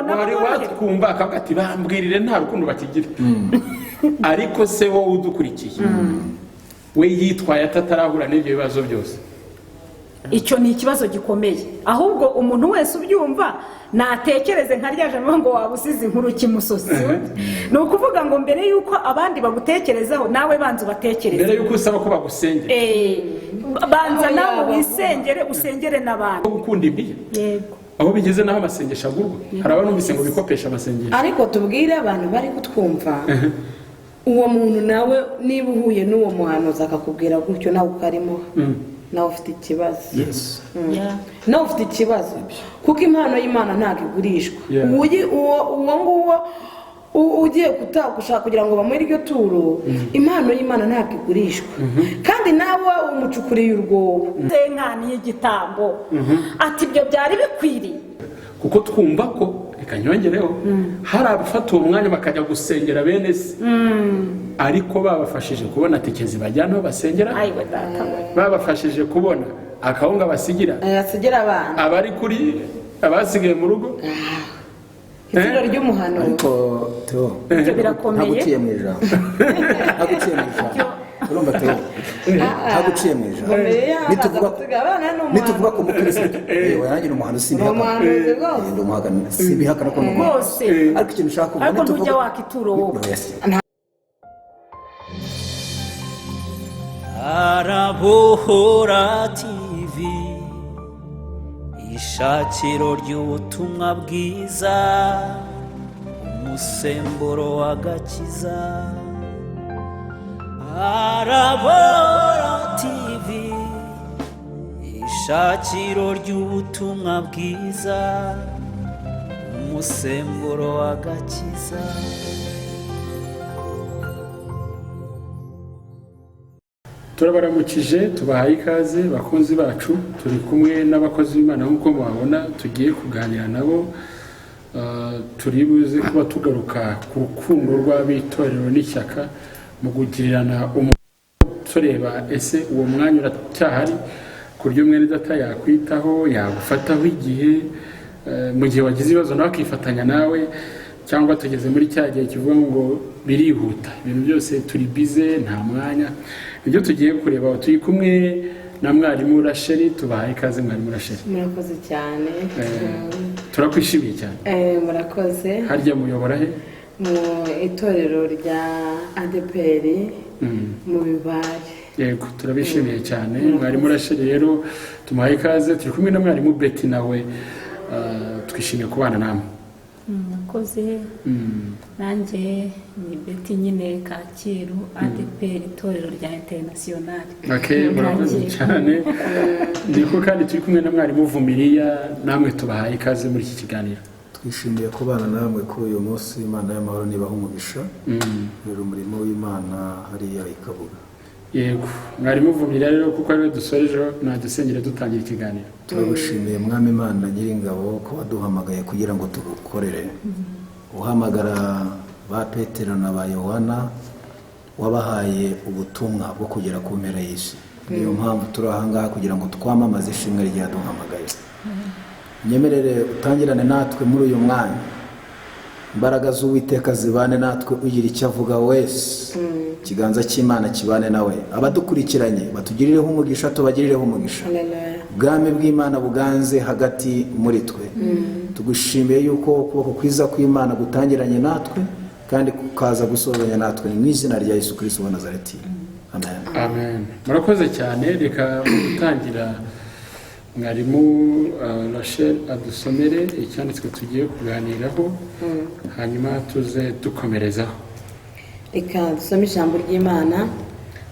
nabo Wari boroherwe. Watwumva akavuga ati: "Bambwirire, nta rukundo bakigira." Ariko se wowe udukurikiye, we yitwaye atatarahura n'ibyo bibazo byose? Icyo ni ikibazo gikomeye. Ahubwo umuntu wese ubyumva natekereze nka rya jambo ngo waba usize inkuru kimusozi. Ni ukuvuga ngo mbere y'uko abandi bagutekerezaho, nawe banza ubatekereze. Mbere y'uko usaba ko bagusengera. Banza Aho nawe yaba wisengere, usengere n'abandi. Gukunda impiya. Yego. Aho bigeze naho amasengesho agurwa, hari abanumvise ngo bikopesha amasengesho. Ariko tubwire abantu bari kutwumva, uwo muntu nawe niba uhuye n'uwo muhanuzi akakubwira gutyo, nawe ukarimo, nawe ufite ikibazo. Nawe ufite ikibazo, kuko impano y'Imana ntabwo igurishwa. Uwo nguwo ugiye gushaka kugira ngo bamuhe iryo turo, impano y'Imana ntabwo igurishwa, kandi nawe umucukuriye urwobo. Senkani y'igitambo ati: "Ibyo byari bikwiriye." Kuko twumva ko, reka nyongereho, hari abafata uwo mwanya bakajya gusengera bene se, ariko babafashije kubona tike zibajyana aho basengera, Ayiwe data we! babafashije kubona akawunga basigira Asigira abana. abari kuri abasigaye mu rugo. Ituro ry'umuhanuzi. Ariko Theo, Ibyo birakomeye. ntaguciye mu ijambo, ntaguciye mu ijambo, urumva Theo, ntaguciye mu ijambo. Mbere yaho Nituvuga aza gusiga abana ni umuhanuzi. Nituvuga ku mukristo, yewe nanjye ni umuhanuzi, simbihakana. Ni umuhanuzi rwose. Ndi umuhakana, simbihakana ko ndi umuhanuzi. Rwose. Ariko ikintu ushaka kuvuga, Ariko ntujya nituvuga waka ituro wowe. Yes. Arabohora TV, ishakiro ry'ubutumwa bwiza, umusemburo w'agakiza. Arabohora TV, ishakiro ry'ubutumwa bwiza, umusemburo w'agakiza. Turabaramukije, tubahaye ikaze bakunzi bacu. Turi kumwe n'abakozi b'Imana nk'uko mubabona, tugiye kuganira nabo. Turi buze kuba tugaruka ku rukundo rw'abitorero n'ishyaka mu kugirirana tureba ese uwo mwanya uracyahari ku buryo mwene data yakwitaho, yagufataho igihe, mu gihe wagize ibibazo nawe akifatanya nawe, cyangwa tugeze muri cya gihe kivuga ngo birihuta, ibintu byose turi bize, nta mwanya? Ibyo tugiye kureba. Turi kumwe na mwarimu Rasheli. Tubahaye ikaze, mwarimu Rasheli. Murakoze cyane. Turakwishimiye cyane. Murakoze. Harya muyobora he? Mu itorero rya ADEPR mu Bibare. Yego, turabishimiye cyane mwarimu Rasheli. Rero tumuhaye ikaze. Turi kumwe na mwarimu Betty nawe, twishimiye kubana namwe. Murakoze. Nanjye ni Betty nyine, Kacyiru, ADEPR, itorero rya International. Okay, murakoze Kacyiru. cyane. Niko kandi turi kumwe na mwarimu Vumiriya. Namwe tubahaye ikaze muri iki kiganiro. Twishimiye kubana namwe kuri uyu munsi. Imana y'amahoro nibaha umugisha rero umurimo w'Imana hariya i Kabuga. Yego, mwarimu Vumiriya rero, kuko ariwe dusorejeho, nadusengere dutangira ikiganiro. Turagushimiye, Mwami Imana Nyiringabo, ko waduhamagaye kugira ngo tugukorere. Uhamagara ba Petero na ba Yohana, wabahaye ubutumwa bwo kugera ku mpera y'isi. Niyo mpamvu turi aha ngaha, kugira ngo twamamaze ishimwe ryaduhamagaye. Nyemerere utangirane natwe muri uyu mwanya, imbaraga z'Uwiteka zibane natwe, ugira icyo avuga wese ikiganza cy'Imana kibane nawe, abadukurikiranye batugirireho umugisha, tubagirireho umugisha. Haleluya. Ubwami bw'Imana buganze hagati muri twe. Tugushimiye yuko ukuboko kwiza kw'Imana gutangiranye natwe kandi kukaza gusozanya natwe. Ni mu izina rya Yesu Kirisito wa Nazareti, amen. Amen, murakoze cyane. Reka mu gutangira mwarimu Rachel adusomere icyanditswe tugiye kuganiraho, hanyuma tuze dukomerezaho. Reka dusome ijambo ry'Imana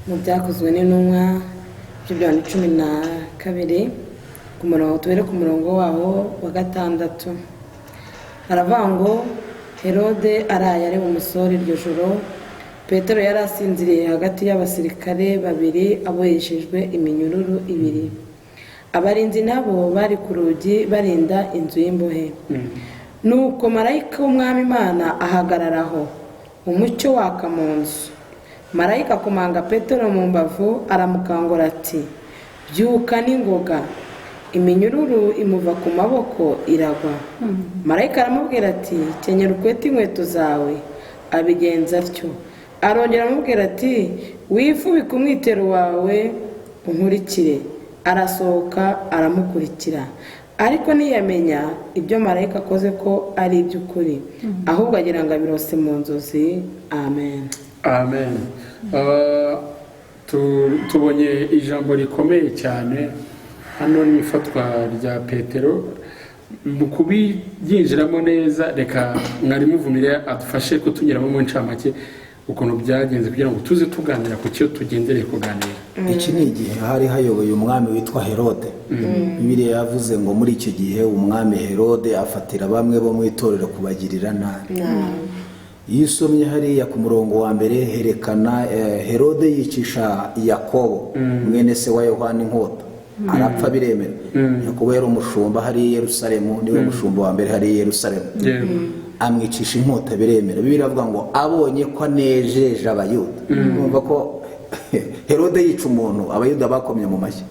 mu Byakozwe n'Intumwa, ibice bya 12, ku murongo, tubere ku murongo waho wa 6. Haravuga ngo: "Herode araye ari umusore iryo joro, Petero yari asinziriye hagati y'abasirikare babiri, aboheshejwe iminyururu ibiri. Abarinzi nabo bari ku rugi barinda inzu y'imbohe. Nuko marayika w'Umwami Imana ahagarara aho, umucyo waka mu nzu. Marayika akomanga Petero mu mbavu, aramukangura ati: 'Byuka n'ingoga.' Iminyururu imuva ku maboko iragwa. Marayika aramubwira ati: "Kenyera ukwete inkweto zawe." Abigenza atyo. Arongera aramubwira ati: "Wifubike umwitero wawe unkurikire." Arasohoka aramukurikira, ariko ntiyamenya ibyo marayika akoze ko ari iby'ukuri, ahubwo agira ngo abirose mu nzozi. Amen. Amen. Tubonye ijambo rikomeye cyane hano, ni ifatwa rya Petero. Mu kubyinjiramo neza, reka mwarimu Vumire adufashe kutunyuramo mu ncamake ukuntu byagenze, kugira ngo tuze tuganira ku cyo tugendereye kuganira. Iki ni igihe hari hayoboye umwami witwa Herode. Bibiliya yavuze ngo muri icyo gihe umwami Herode afatira bamwe bo mu itorero kubagirira nabi. Iyo usomye hariya ku murongo wa mbere, herekana Herode yicisha Yakobo mwene se wa Yohana inkota, arapfa biremera. Yakobo yari umushumba hariya i Yerusalemu, niwe mushumba wa mbere hariya i Yerusalemu. Amwicisha inkota biremera. Bibiliya iravuga ngo abonye ko anejeje Abayuda. Urumva ko Herode yica umuntu, Abayuda bakomye mu mashyi,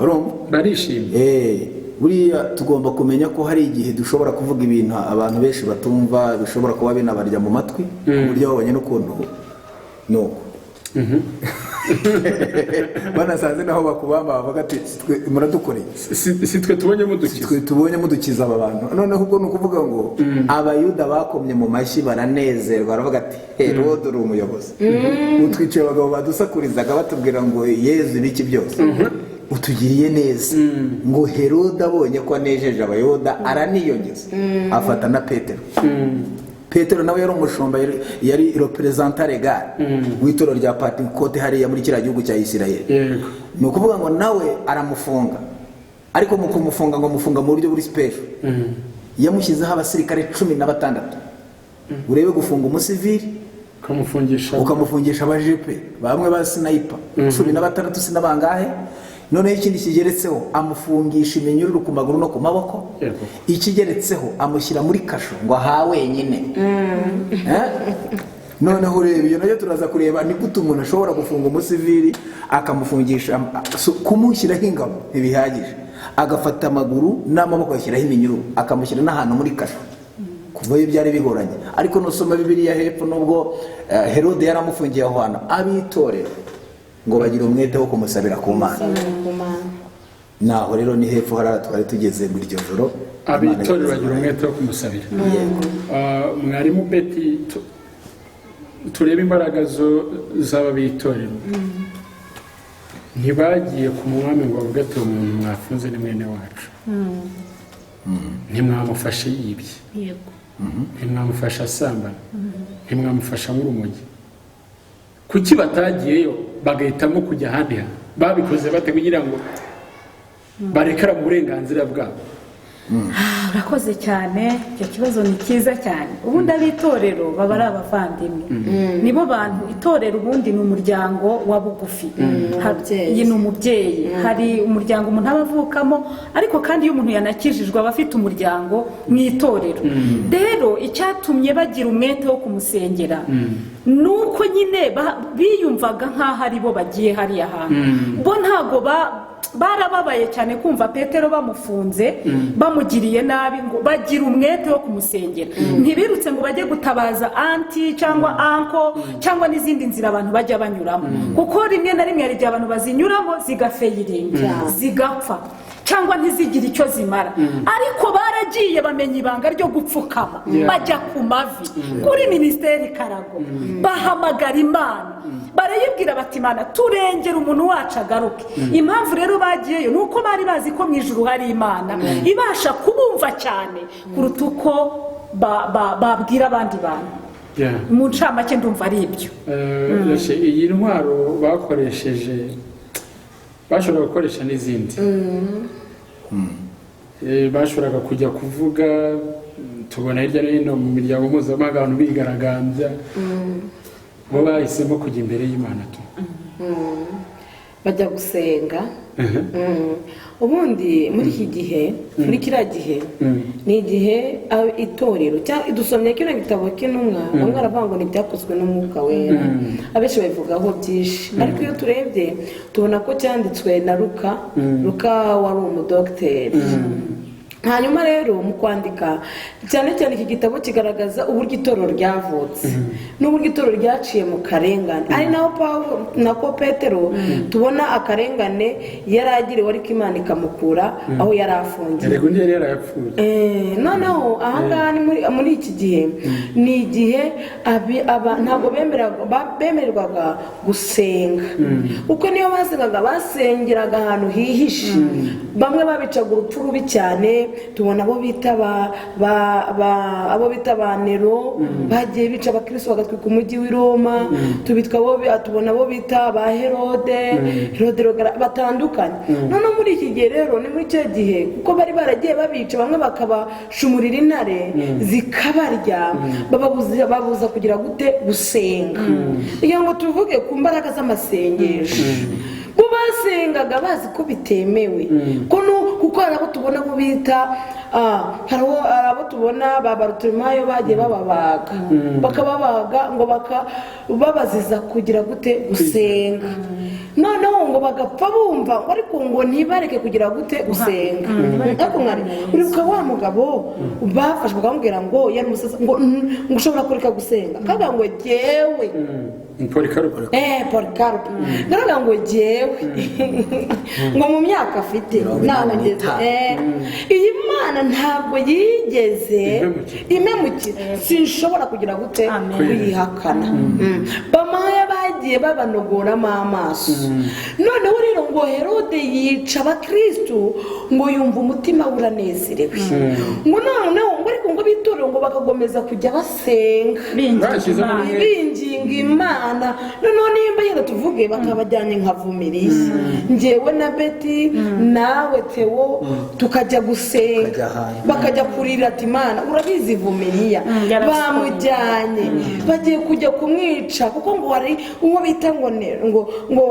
urumva? Barishimye. Buriya tugomba kumenya ko hari igihe dushobora kuvuga ibintu abantu benshi batumva, bishobora kuba binabarya mu matwi, ku buryo babonye n'ukuntu nuko banasanze naho bakubamba bavuga ati: "Twe muradukoreye." Si twe tubonye mudukiza. Twe tubonye mudukiza aba bantu. Noneho ubwo ni ukuvuga ngo Abayuda bakomye mu mashyi baranezerwa, baravuga ati: "Herode, uri umuyobozi utwiciye abagabo badusakurizaga batubwira ngo Yezu ibiki byose, utugiriye neza." Ngo Herode abonye ko anejeje Abayuda araniyongeza, afata na Petero. Petero nawe yari umushumba, yari représentant légal w'itorero rya Pantekote hariya muri kiriya gihugu cya Isirayeli. Ni ukuvuga ngo nawe aramufunga, ariko mu kumufunga ngo amufunga mu buryo buri special. Yamushyizeho abasirikare 16. Urebe gufunga umusivili ukamufungisha ukamufungisha abajepe bamwe ba sniper 16, sinabangahe. Noneho ikindi kigeretseho, amufungisha iminyururu ku maguru no ku maboko. Ikigeretseho, amushyira muri kasho ngo aha wenyine. Eh? Noneho ureba iyo nayo, turaza kureba ni gute umuntu ashobora gufunga umusivili akamufungisha, kumushyiraho ingabo ntibihagije, agafata amaguru n'amaboko agashyiraho iminyururu, akamushyira n'ahantu muri kasho. Kuvayo byari bigoranye. Ariko nusoma Bibiliya hepfo, nubwo Herode yaramufungiye aho hantu, abitorero ngo bagira umwete wo kumusabira ku Mana. Ku Mana. Naho rero ni hepfo hariya twari tugeze muri iryo joro. Abitorero bagira umwete wo kumusabira. Yego. Mwarimu Beti, turebe imbaraga zo z'aba b'itorero. Ntibagiye ku mwami ngo bavuge ati: "Umuntu mwafunze ni mwene wacu, ntimwamufashe yibye, ntimwamufashe asambana, ntimwamufashe nk'urumogi." Kuki batagiyeyo bagahitamo kujya ahandi hantu? Babikoze bate kugira ngo barekere mu burenganzira bwabo? Urakoze cyane, icyo kibazo ni cyiza cyane. Ubundi ab'itorero baba ari abavandimwe, nibo bantu. Itorero ubundi ni umuryango wa bugufi. Umubyeyi. Iyi ni umubyeyi. Hari umuryango umuntu aba avukamo, ariko kandi iyo umuntu yanakijijwe aba afite umuryango mu itorero. Rero icyatumye bagira umwete wo kumusengera ni uko nyine biyumvaga nk'aho ari bo bagiye hariya hantu. Bo ntabwo barababaye cyane kumva Petero bamufunze, bamugiriye nabi, ngo bagira umwete wo kumusengera. Ntibirutse ngo bajye gutabaza auntie cyangwa uncle cyangwa n'izindi nzira abantu bajya banyuramo, kuko rimwe na rimwe hari igihe abantu bazinyuramo zigafailinga, zigapfa cyangwa ntizigire icyo zimara. Ariko baragiye bamenya ibanga ryo gupfukama, bajya ku mavi kuri minisiteri Karago, bahamagara Imana, barayibwira bati: "Imana, turengera umuntu wacu agaruke." Impamvu rero bagiyeyo ni uko bari bazi ko mu ijuru hari Imana ibasha kubumva cyane kuruta uko babwira abandi bantu. Mu ncamake ndumva ari ibyo. Iyi ntwaro bakoresheje, bashobora gukoresha n'izindi. Bashoboraga kujya kuvuga, tubona hirya no hino mu miryango mpuzamahanga abantu bigaragambya. Bo bahisemo kujya imbere y'Imana tu. Bajya gusenga. Ubundi muri iki gihe, muri kiriya gihe, ni igihe itorero cyangwa dusomye kino gitabo cy'intumwa, bamwe baravuga ngo ni ibyakozwe n'Umwuka Wera, abenshi babivugaho byinshi, ariko iyo turebye tubona ko cyanditswe na Luka. Luka wari umudogiteri. Hanyuma rero mu kwandika cyane cyane iki gitabo kigaragaza uburyo itorero ryavutse n'uburyo itorero ryaciye mu karengane, ari naho Pawulo nako Petero tubona akarengane yari agiriwe, ariko Imana ikamukura aho yari afungiye. Erega undi yari yarayapfuye. Noneho ahangaha ni muri iki gihe, ni igihe ntabwo bemererwaga gusenga, kuko niyo basengaga basengeraga ahantu hihishe. Bamwe babicaga urupfu rubi cyane. Tubona abo bita ba Nero bagiye bica abakristo, bagatwika umujyi w'i Roma. Tubitwa tubona abo bita ba Herode, Herode batandukanye. Noneho muri iki gihe rero, ni muri icyo gihe, kuko bari baragiye babica bamwe bakabashumurira intare zikabarya, babuza kugira gute? Gusenga. Kugira ngo tuvuge ku mbaraga z'amasengesho, bo basengaga bazi ko bitemewe, ko kuko hari abo tubona bo bita hari abo tubona ba Barutemayo bagiye bababaga, bakababaga ngo babaziza kugira gute? Gusenga. Noneho ngo bagapfa bumva ngo ariko ngo ntibareke kugira gute? Gusenga. Ariko mwari uribuka wa mugabo bafashe bakamubwira ngo yari umusazi, ngo ushobora kureka gusenga, kaga ngo jyewe Polikarupo. Polikarupo naravuga ngo jyewe ngo mu myaka afite Mirongo naho inani ngeze n'itanu. Iyi Mana ntabwo yigeze Impemukira. impemukira, sinshobora kugira gute? Amen. Kuyihakana. Bamwe bagiye babanogoramo amaso. Noneho rero ngo Herode yica abakristu, ngo yumva umutima we uranezerewe, ngo noneho ngo ariko ngo bitorero ngo bakagomeza kujya basenga Binginga Bashyizemo Imana. umwe. Binginga Imana. Noneho nimba yenda tuvuge bakabajyanye nka Vumiriya, njyewe na Beti nawe Tewo tukajya gusenga, Tukajya ahantu. Bakajya kurira ati: "Imana urabizi, Vumiriya yarapfuye. bamujyanye, bagiye kujya kumwica," kuko ngo hari uwo bita ngo ngo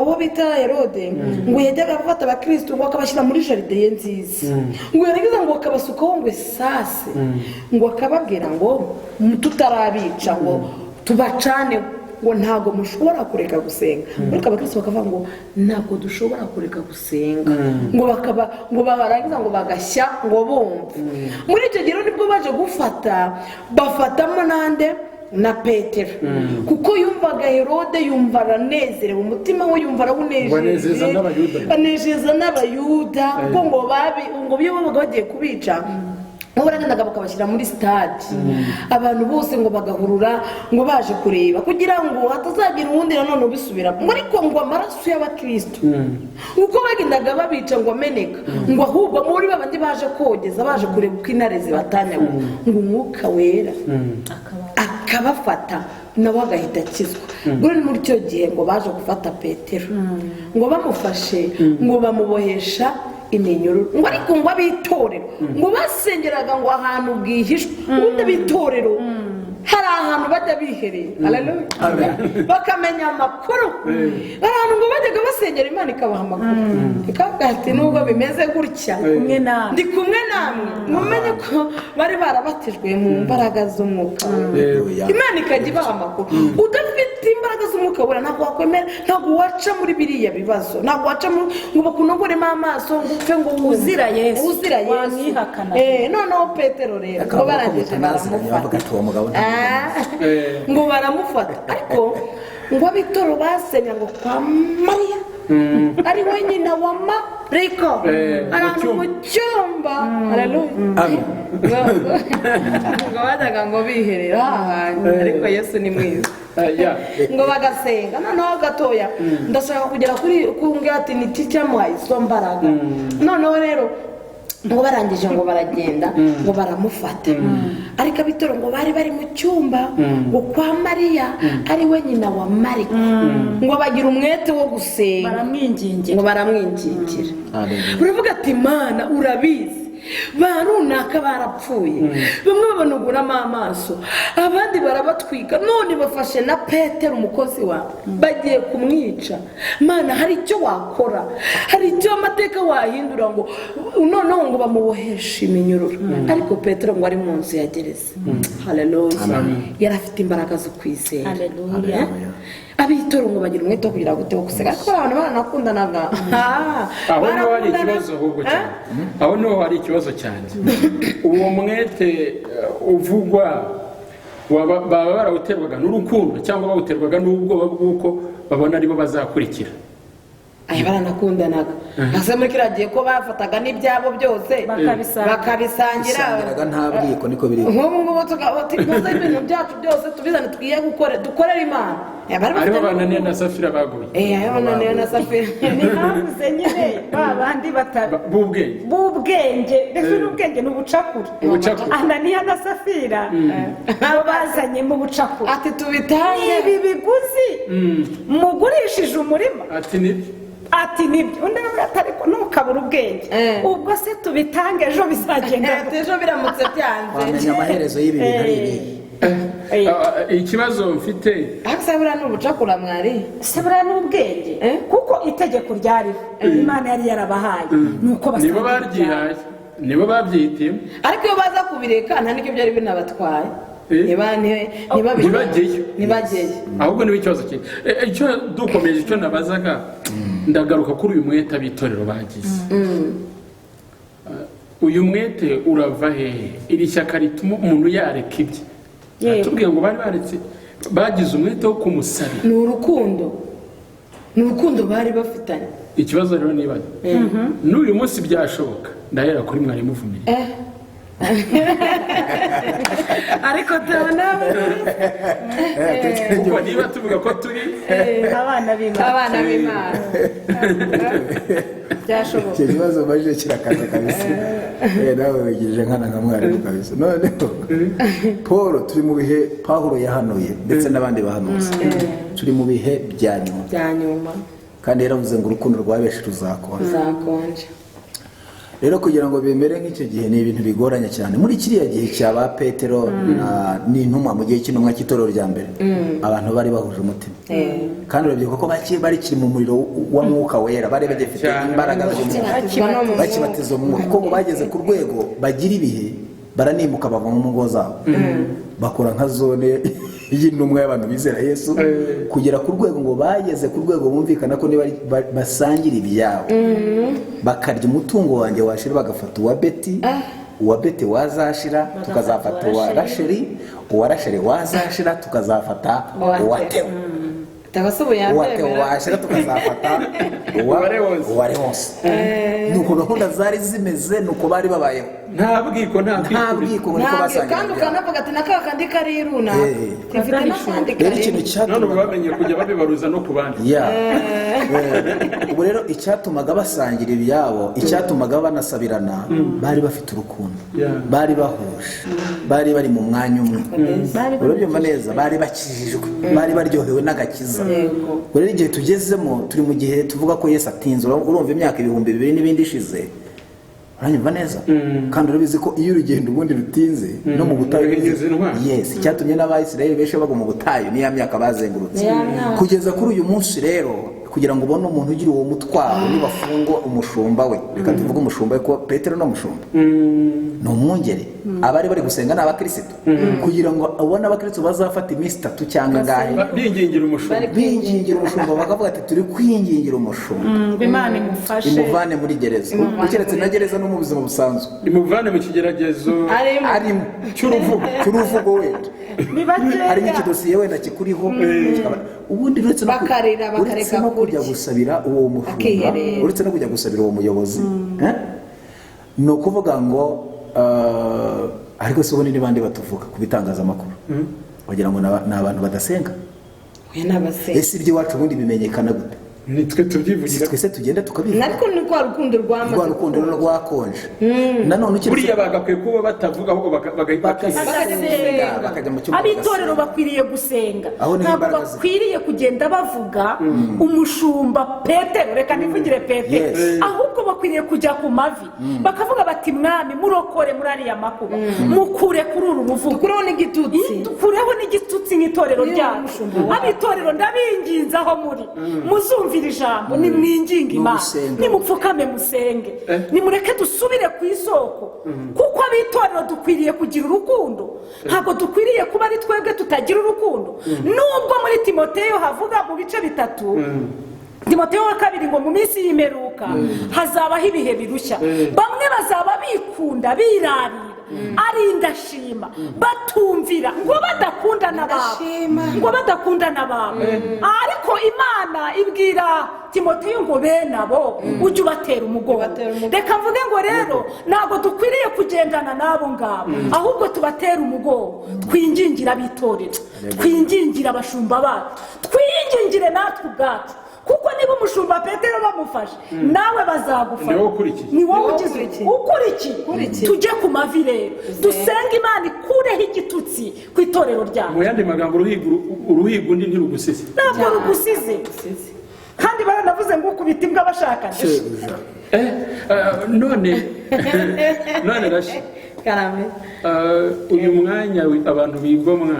uwo bita Herode ngo yajyaga afata abakristo ngo akabashyira muri jardin ye nziza, ngo yarangiza ngo akabasukaho ngo esase, ngo akababwira ngo tutarabica ngo tubacane, ngo ntabwo mushobora kureka gusenga. Ariko abakristo bakavuga ngo ntabwo dushobora kureka gusenga, ngo bakaba ngo barangiza ngo bagashya ngo bumva. Muri icyo gihe rero nibwo baje gufata, bafatamo nande? Na Petero, kuko yumvaga Herode yumva aranezerewe, umutima we yumva Ngo anezeza arawunejeje, n'Abayuda. Anezeza n'Abayuda, kuko ngo babi ngo iyo babaga bagiye kubica ngo baragendaga bakabashyira muri stade, abantu bose ngo bagahurura ngo baje kureba, kugira ngo hatazagira uwundi nanone ubisubiramo, ngo ariko ngo amaraso y'abakristo uko bagendaga babica ngo ameneka, ngo ahubwo muri babandi baje kogeza, baje kureba uko intare zibatanyaguye, ngo Umwuka Wera akabafata nawe agahita akizwa. Ubwo ni muri icyo gihe ngo baje gufata Petero, ngo bamufashe ngo bamubohesha iminyururu, ngo ariko ngo abitorero ngo basengeraga ngo ahantu bwihishwa. Ubundi abitorero hari ahantu bajya biherera. Hallelujah. Bakamenya amakuru. Hari ahantu ngo bajyaga basengera, Imana ikabaha amakuru, ikavuga ati: "Nubwo bimeze gutya, Kumwe nawe. ndi kumwe namwe." Mumenye ko bari barabatijwe mu mbaraga z'Umwuka Wera. Imana ikajya ibaha amakuru. Udafite imbaraga z'Umwuka Wera ntabwo wakwemera, ntabwo waca muri biriya bibazo, ntabwo waca ngo bakunogoremo amaso ngo upfe ngo wumve. Uzira Yesu. Uzira Yesu. Wamwihakana. Noneho Petero rero ngo Akavuga ko barangije mutanaziranye, bavuga baramufata. ati uwo mugabo ntabwo Ngo baramufata, ariko ngo abitoro basenya ngo kwa Mariya ari we nyina wa Mariko, ahantu mu cyumba. Haleluya. Amen. Ngo bajyaga ngo biherera hahandi, ariko Yesu ni mwiza, ngo bagasenga. Noneho gatoya ndashaka kugera kuri kumbwira ati ni iki cyamuhaye izo mbaraga. Noneho rero ngo barangije ngo baragenda ngo baramufata, ariko abitoro ngo bari bari mu cyumba ngo kwa Mariya ari we nyina wa Mariko, ngo bagira umwete wo gusenga. Baramwingingira. Ngo baramwingingira. Hallelujah. Baravuga ati: "Mana urabizi." Ba runaka barapfuye, bamwe babanuguramo amaso, abandi barabatwika, none bafashe na Petero umukozi wawe bagiye kumwica. Mana, hari icyo wakora, hari icyo amateka wahindura, ngo noneho ngo bamuboheshe iminyururu. Ariko Petero ngo ari mu nzu ya gereza, haleluya, yari afite imbaraga zo kwizera. Haleluya. Ab'itorero ngo bagira umwete wo kugira gute, wo guseka, ariko abantu baranakundanaga. Aho niho hari ikibazo ahubwo cyane, aho niho hari ikibazo cyane. Uwo mwete uvugwa baba barawuterwaga n'urukundo cyangwa bawuterwaga n'ubwoba bw'uko babona aribo bazakurikira? Aya, baranakundanaga. Ese muri kiriya gihe ko bafataga n'ibyabo byose bakabisangira? Bisangiraga nta bwiko, niko biri. Nk'ubu ngubu tukaba tukoze ibintu byacu byose, tubizane, twiye gukora, dukorere Imana. Bari bafite Aribo bananiya na Safira baguye. Ayo Ananiya na Safira. Ni habuze nyine ba bandi b'ubwenge. B'ubwenge mbese, n'ubwenge ni ubucakura. Ubucakura. Ananiya na Safira bo bazanyemo ubucakura. Ati tubitange. Ibi biguzi mugurishije umurima. Ati nibyo. Ati nibyo. Undi aravuga ati ariko ntukabure ubwenge, ubwo se tubitange, ejo bizagenda Ati ejo biramutse byanze? Wamenya amaherezo y'ibi bintu ari ibihe? Ikibazo mfite, Ariko se buriya ni ubucakura mwari? Se buriya ni ubwenge? Kuko itegeko ryariho, Imana yari yarabahaye, ni uko nibo basangira ibyabo. Baryihaye, nibo babyihitiyemo. Ariko iyo baza kubireka nta n'icyo byari binabatwaye. Ntibajyeyo. Ntibajyeyo. Ahubwo niba ikibazo kiri, icyo dukomeje, icyo nabazaga, ndagaruka kuri uyu mwete ab'itorero bagize. Uyu mwete urava hehe? Iri shyaka rituma umuntu yareka ibye? Tubwiye ngo bari baretse, bagize umwete wo kumusabira. Ni urukundo, ni urukundo bari bafitanye. Ikibazo rero nibaza, n'uyu munsi byashoboka? Ndahera kuri mwarimu Vumilia. Ariko tubona Kuko niba tuvuga ko turi Abana b'Imana, abana b'Imana, byashoboka. Icyo kibazo mbajije kirakaze kabisa. Nawe wigirije nkana nka mwarimu kabisa. Noneho Paul, turi mu bihe Pawulo yahanuye ndetse n'abandi bahanuzi, turi mu bihe bya nyuma. Bya nyuma. Kandi yaravuze ngo urukundo rwa benshi ruzakonja. Uzakonja. Rero kugira ngo bimere nk'icyo gihe ni ibintu bigoranye cyane. Muri kiriya gihe cya ba Petero n'intumwa, mu gihe cy'intumwa cy'itorero rya mbere, abantu bari bahuje umutima, kandi urabyibuka ko bakiri mu muriro wa Mwuka Wera, bari bagifite Cyane. imbaraga z'umwuka. Bakibatizwa no mu mwuka. Bakibatiza umwuka, kuko ngo bageze ku rwego bagira ibihe baranimuka, bava mu ngo zabo, bakora nka zone y'intumwa y'abantu bizera Yesu, kugera ku rwego ngo bageze ku rwego bumvikana ko niba basangira ibyabo, bakarya umutungo wanjye washira bagafata uwa Beti, uwa Beti wazashira tukazafata uwa Rasheri, uwa Rasheri wazashira tukazafata uwa Teo, Tabase ubu uwa Teo yabyemera. washira tukazafata uwa Uwa Leonce. uwa Leonce. Nuko gahunda zari zimeze, nuko bari babayeho. Nta bwiko, nta Nta bwiko. bwiko, ngo niko Ntabwo basangira kandi ibyabo. ukanavuga ati na ka kandi kari runaka, mfite n'akandi Rero kari. ikintu None ubu cyatumaga bamenye kujya babibaruza no ku bandi. Ya. Ubu rero icyatumaga basangira ibyabo, icyatumaga banasabirana, bari bafite urukundo, bari bahuje, bari bari mu mwanya umwe, urabyumva neza, bari bakijijwe, bari baryohewe n'agakiza. Ubwo rero igihe tugezemo, turi mu gihe tuvuga ko Yesu atinze. Urumva imyaka 2000 n'ibindi ishize, uranyumva neza, kandi urabizi ko iyo urugendo ubundi rutinze no mu butayu Ruhinyuza intwari. Yes, icyatumye n'Abayisiraheli benshi bagwa mu butayu ni ya myaka bazengurutse. Ni ya myaka. Kugeza kuri uyu munsi rero, kugira ngo ubone umuntu ugira uwo mutwaro, nibafungwa umushumba we, reka tuvuge umushumba we, kuko Petero ni umushumba, ni umwungeri, abari bari gusenga ni abakirisitu, kugira ngo ubone abakirisitu bazafata iminsi 3 cyangwa ingahe Bingingira umushumba. Bingingira umushumba, bakavuga ati turi kwingingira umushumba Ngo Imana imufashe. Imuvane muri gereza, keretse na gereza no mu buzima busanzwe. Imuvane mu kigeragezo Arimo. Arimo. Cy'uruvugo. Cy'uruvugo wenda. Ni bakeya. Harimo ikidosiye wenda kikuriho, ubundi uretse no Bakarira, bakareka uretse no kujya kurya. gusabira uwo mushumba, Akiherera. uretse no kujya gusabira uwo muyobozi, eh? Ni ukuvuga ngo ariko se ubundi ni bande batuvuga ku bitangazamakuru? Wagira ngo ni abantu badasenga. Oya, ni abasenga. Ese iby'iwacu ubundi bimenyekana gute? Nitwe tubyivugira. Twese tugenda tukabivuga. Ariko ni rwa rukundo rwamaze Rwa rukundo rero rwakonje nanone ukiri Buriya bagakwiye kuba batavuga, ahubwo bakasenga, bakajya mu cyumba Abitorero bagasenga. bakwiriye gusenga. Aho niho Ntabwo imbaraga ziri. bakwiriye kugenda bavuga umushumba Petero, reka nivugire Petero. Ahubwo bakwiriye kujya ku mavi bakavuga bati: "Mwami, murokore muri ariya makuba, mukure kuri uru ruvugo." Dukureho n'igitutsi. Dukureho n'igitutsi nk'itorero Niyo ryacu. mushumba wacu. Abitorero, ndabinginze, aho muri muzumvira ijambo, nimwinginge Ni Imana. ugusenga. Nimupfukame musenge, nimureke dusubire ku isoko, kuko abitorero dukwiriye kugira urukundo. Ntabwo dukwiriye kuba ari twebwe tutagira urukundo, nubwo muri Timoteyo havuga mu bice 3, Timoteyo wa kabiri, ngo mu minsi y'imperuka hazabaho ibihe birushya, bamwe bazaba bikunda, birarira, ari indashima, batumvira, ngo badakunda n'ababo. Indashima. Ngo badakunda n'ababo. Ariko Imana ibwira Timoteyo ngo bene abo ujye ubatera umugongo. Ubatera umugongo. Reka mvuge ngo rero ntabwo dukwiriye kugendana n'abo ngabo, ahubwo tubatera umugongo, twingingira abitorero, twingingira abashumba bacu, twingingire natwe ubwacu, kuko niba umushumba Petero bamufashe, nawe bazagufasha. Ni wowe ukurikiye. Ni wowe Ni wowe ugize ukurikiye. ukurikiye. Ukurikiye. Tujye ku mavi rero, dusenge Imana ikureho igitutsi ku itorero ryacu. Mu yandi magambo, uruhiga undi ntirugusize. Ntabwo rugusize, kandi baranavuze ngo ukubita imbwa bashakanye. Shebuja. None Rashi, Karame. Uyu mwanya abantu bigomwa,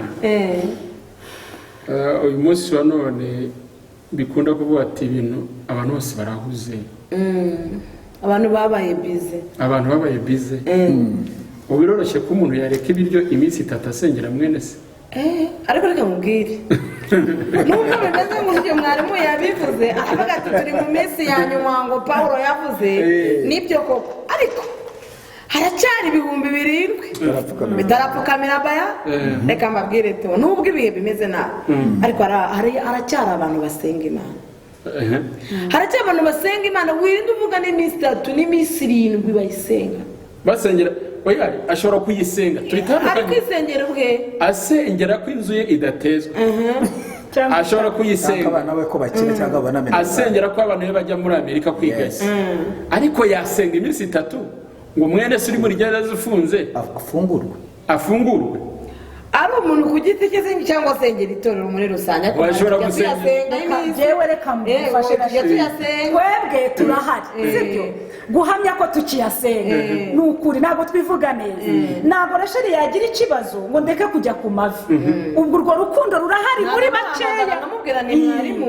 uyu munsi wa none bikunda kuvuga ati ibintu abantu bose barahuze. Abantu babaye bize. Abantu babaye bize. Ubu biroroshye ko umuntu yareka ibiryo iminsi 3 asengera mwene se. Ariko reka mubwire, nubwo bimeze nk'uburyo mwarimu yabivuze, aravuga ati turi mu minsi ya nyuma, ngo Pawulo yavuze, nibyo koko, ariko haracyari 7000 bitarapfukamira baya. Reka mbabwire to, nubwo ibihe bimeze nabi, ariko haracyari abantu basenga Imana. Haracyari abantu basenga Imana, wirinde uvuga n'iminsi 3 n'iminsi 7 bayisenga. Basengera, oya, ashobora kuyisenga Ari tubitandukanye. kwisengera ubwe. Asengera ko inzu ye idatezwa, ashobora Cyangwa kuyisenga. abana be ko bakina, cyangwa banamenya. Asengera ko abana be bajya muri Amerika kwiga. Ariko yasenga iminsi 3 ngo mwene se uri muri gereza ufunze afungurwe. Afungurwe. Ari umuntu ku giti cye se, cyangwa asengera itorero muri rusange? Ariko Washobora tujya gusenga. tuyasenga iminsi. Jewe reka mufashe. Tujya tuyasenga. Twebwe turahari, sibyo? Guhamya ko tukiyasenga ni ukuri, ntabwo twivuga neza. Ntabwo Rasheli yagira ikibazo ngo ndeke kujya ku mavi. Ubwo urwo rukundo rurahari muri bakeya. Namubwira ni mwarimu,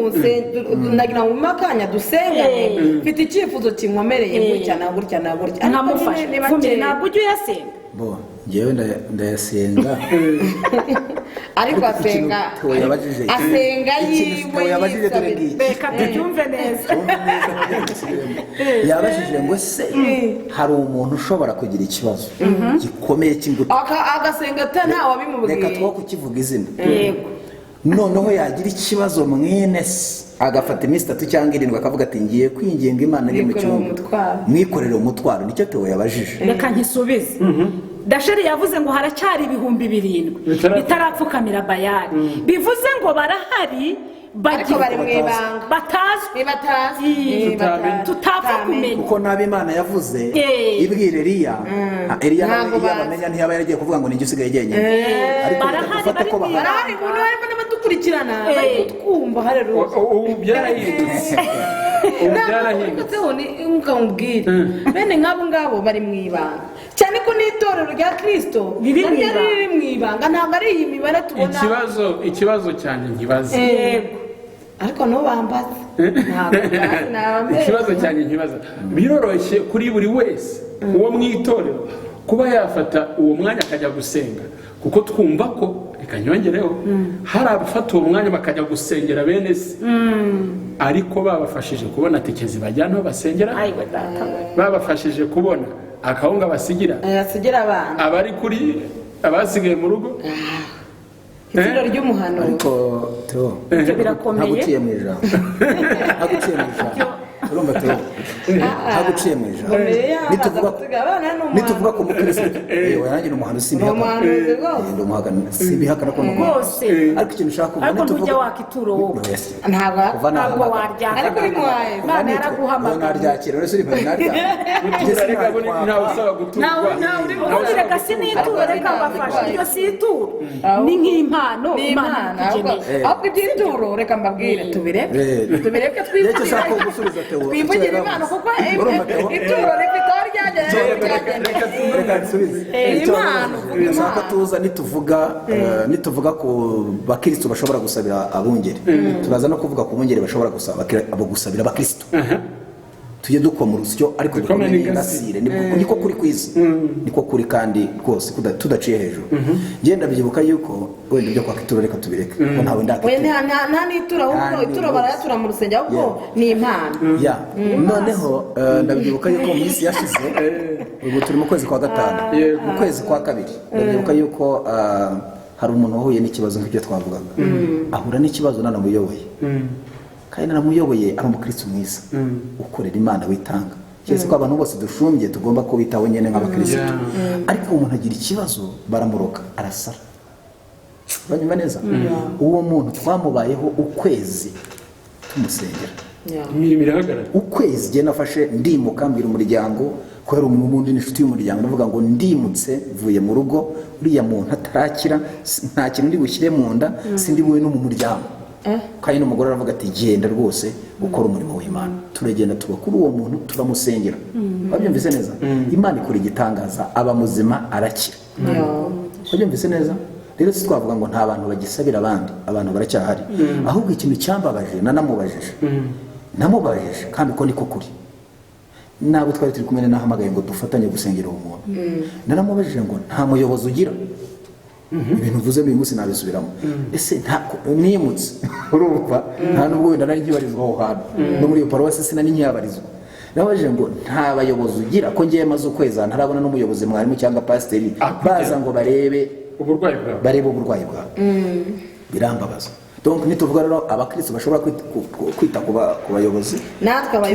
ndagira ngo umpe akanya dusengane, mfite icyifuzo kinkomereye gutya na gutya na gutya. Ariko Nkamufasha. nyine ni Fumire, bakeya. ntabwo ujya uyasenga? Bo njyewe ndayasenga. Ariko asenga Ikintu Theo yabajije. asenga Ikintu yiwe Theo yabajije dore yisabira. ngiki. Reka tubyumve neza. Yabajije ngo se hari umuntu ushobora kugira ikibazo gikomeye cy'ingutu, Agasenga ata ntawe wabimubwiye. reka two kukivuga izina, Yego. noneho yagira ikibazo mwene se agafata iminsi 3 cyangwa 7 akavuga ati ngiye kwinginga Imana njye mu Mwikorere cyumba. umutwaro. Mwikorere umutwaro, nicyo Theo yabajije. Reka nkisubize. Dasheri yavuze ngo haracyari 7000 bitarapfukamira Bayari, bivuze ngo barahari. Ariko bari mu ibanga. Batazwi. Niba atazi. Tutamenya. Tutapfa kumenya. Kuko nabi Imana yavuze ibwira Eliya, Eliya nawe Ntabwo iyo bazi. abamenya ntiyaba yaragiye kuvuga ngo ninjye usigaye jyenyine. Ariko reka Barahari, dufate bari ko mu bahari. Barahari, umuntu barimo n'abadukurikirana, bari kutwumva, hareruya. Ubu byarahindutse, ubu byarahindutse. Nkamubwire, bene nk'abo ngabo bari mu ibanga, cyane ko n'itorero rya Kirisito Riri mu naryo ibanga. riri mu ibanga, ntabwo ari iyi mibare tubona. Ikibazo cyanjye nkibaza. Yego. Ariko ntubambaze, ntabwo mbazi, nabambere. Ikibazo cyanjye nkibaza, biroroshye kuri buri wese uwo mu itorero kuba yafata uwo mwanya akajya gusenga, kuko twumva ko, reka nyongereho, hari abafata uwo mwanya bakajya gusengera bene se, ariko babafashije kubona tike zibajyana aho basengera, Ayiwe data we. babafashije kubona akawunga basigira Asigira abana. Abari kuri abasigaye mu rugo. Itsinda ry'umuhanuzi. Ariko Theo, Ibyo birakomeye. ntaguciye mu ijambo, ntaguciye mu ijambo, urumva Theo, Ntaguciye mu ijambo. Nituvuga ku mukristo, yewe nanjye ni umuhanuzi, simbihakana. Ndi umuhakana, simbihakana ko ni umuhanuzi. Ariko ikintu ushaka kuvuga, ariko ntujya waka ituro wowe. Ntabwo ntabwo waryaka. Ariko uri muhaye. Imana yaraguhamagaye. Naryakira rero, suri naryaka. Gutura reka bo ntawe usaba guturwa. Ubundi reka si n'ituro, reka mbafashe, iryo si ituro, ni nk'impano Imana ikugeneye. Ahubwo iby'ituro reka mbabwire, tubireke tubireke, twivugire Imana, kuko ituro rifite aho ryagenewe. Reka nsubize. Ndashaka ko tuza nituvuga ku bakristo bashobora gusabira abungeri, turaza no kuvuga ku bungeri bashobora gusabira abakristo. Tujye dukoma urusyo ariko dukome n'ingasire, niko kuri kwiza, niko kuri kandi rwose tudaciye hejuru. Ngenda byibuka yuko wenda ibyo kwaka ituro reka tubireke, kuko ntawe ndaka. Nta n'itura, ahubwo ituro barayatura mu rusengero, ahubwo ni impano. Noneho ndabyibuka yuko mu minsi yashize, ubu turi mu kwezi kwa 5, mu kwezi kwa 2, ndabyibuka yuko hari umuntu wahuye n'ikibazo nk'ibyo twavugaga, ahura n'ikibazo nanamuyoboye, kandi naramuyoboye ari umukristo mwiza ukorera Imana witanga. Keretse ko abantu bose dushumbye tugomba kubitaho nyine nk'abakristo, ariko uwo muntu agira ikibazo baramuroka arasara. Uranyumva neza? Uwo muntu twamubayeho ukwezi tumusengera, imirimo irahagarara ukwezi. Jye nafashe ndimuka, mbwira umuryango, kubera umuntu n'inshuti y'umuryango, ndavuga ngo ndimutse mvuye mu rugo, uriya muntu atarakira, nta kintu ndi bushyire mu nda, sindi bube no mu muryango. Kandi n'umugore aravuga ati genda rwose ukora umurimo w'Imana. Turagenda tuba kuri uwo muntu turamusengera. Wabyumvise neza? Imana ikora igitangaza, aba muzima arakira. Wabyumvise neza? Rero si twavuga ngo nta bantu bagisabira abandi, abantu baracyahari. Ahubwo ikintu cyambabaje, nanamubajije, namubajije kandi uko niko kuri, nabo twari turi kumwe nahamagaye ngo dufatanye gusengera uwo muntu. Naramubajije ngo nta muyobozi ugira? Ibintu uvuze uyu munsi nabisubiramo. Ese nimutse urumva nta nubwo wenda nari nkibarizwa aho hantu, no muri iyo paruwasi sinari nkihabarizwa. Nabajije ngo nta bayobozi ugira, ko ngiye maze ukwezi ntarabona n'umuyobozi, mwarimu cyangwa pasiteri, baza ngo barebe uburwayi bwawe, barebe uburwayi bwawe. Birambabaza. Donc nituvuga rero abakristo bashobora kwita ku bayobozi,